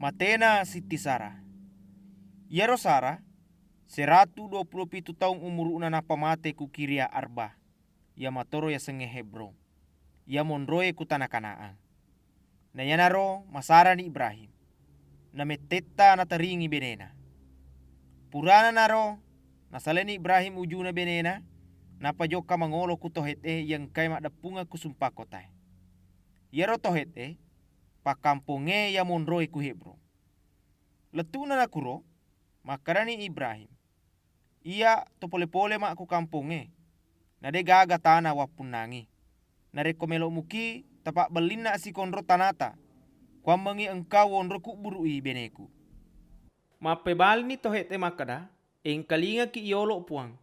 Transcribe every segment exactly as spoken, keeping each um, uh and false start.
Matena Sitti Sara. Iyaro Sara seratu dua pulo pitu taung umuru'na nappa mate ku Kiryat Arba, iya matoro yasengnge Hebron, iya monroe ku tana Kanaan. Na iyanaro masarani Ibrahim, namettetta nataringi benena. Purana naro, nasaleni Ibrahim ujuna benena, nappa jokka mangolo ku to Hette iya engkae maddeppungeng ku sumpa kotae. Iyaro to Hette pakkampongnge iya monroe ku Hebron. Lettu'na nakuro, makkedani Ibrahim, "Iyya to pole-pole ma' ku kampongnge, na de' gaga tana wappunnangi. Narekko melo' muki, tapabbellinna sikonro tanata, kuammengngi engka wonro kubburu'i beneku." Mappebalini to Hette makkeda, "Engkalingaki yolo, Puang.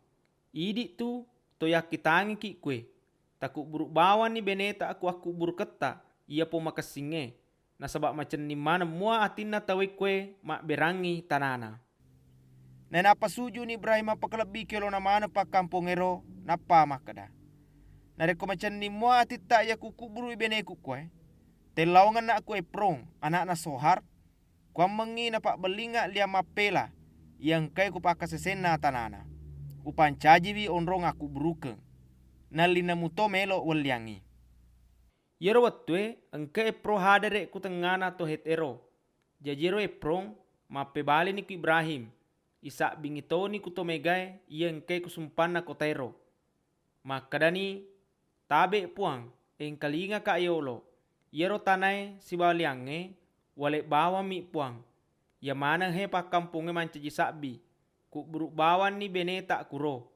Idi'tu to yakkitangiki kue. Takubburu bawanni beneta ku akkuburuketta iya pong makessingnge, nasaba macenning maneng mua atinna tauwe kue mabberangngi tanana." Nainappa sujuni Ibrahim mappakalebbi ki yolona maneng pakkampongngero, nappa makkeda, "Narekko macenning mua atitta iya kukubburui beneku kue, tellaongenna ku Efron, ana'na Sohar, kuammengngi napabbellinga liang mappela iya engkae kupakkasesenna tanana. Upancajiwi onrong akkubburukeng. Nallinna muto melo welliangngi." Iyaro wettue engka Efron hadere ku tengngana to Hetero. Jaji ero Efron mappebalini ku Ibrahim, isabbingi toni ku to megae iya engkae ku sumpanna kotaero. Makkedani, "Tabe, Puang, engkalingaka yolo. Iyaro tanae sibawa liangnge wale bawammi, Puang. Iya maneng he pakkampongnge mancaji sabbi, kubburu bawanni beneta kuro."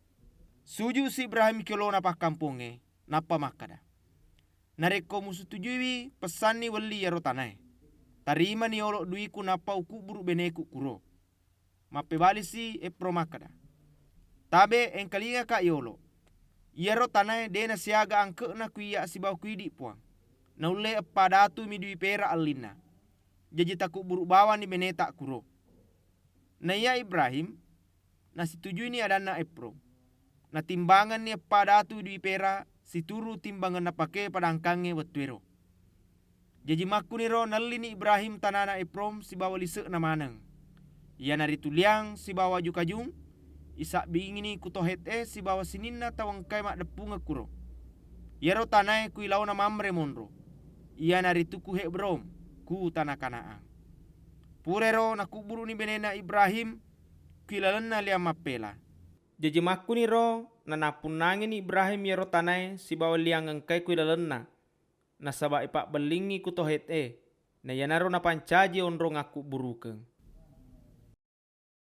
Sujusi Ibrahim ki yolona pakkampongnge, nappa makkeda, "Narekko musetujuiwi, pessanni welli iyaro tanae. Tarimani yolo duiku nappa ukubburu beneku kuro." Mappebalisi Efron makkeda, "Tabe, engkalingaka yolo. Iyaro tanae de nasiaga angke'na ku iyya sibawa ku idi, Puang. Naulle eppa datu mi dui pera ellinna. Jaji takubburu bawanni beneta kuro." Naiya Ibrahim nasitujuini adanna Efron. Natimbangenni eppa datu dui pera situru timbangenna pake padangkangnge wettuero. Jaji makkuniro nellini Ibrahim tanana Efron sibawa lise'na maneng, iyanaritu liang sibawa aju-kajung, isabbingini ku to Hette sibawa sininna tau engkae maddeppungeng kuro. Iyaro tanae ku ilaona Mamre monro, iyanaritu ku Hebron, ku tana Kanaan. Purero nakubburuni benena Ibrahim ku ilalenna liang mappela. Jaji makkuniro nanappunnangini Ibrahim iyaro tanae sibawa liang engkae ku ilalenna, nasaba ipabbellingngi ku to Hette, na iyanaro napancaji onrong akkubburukeng.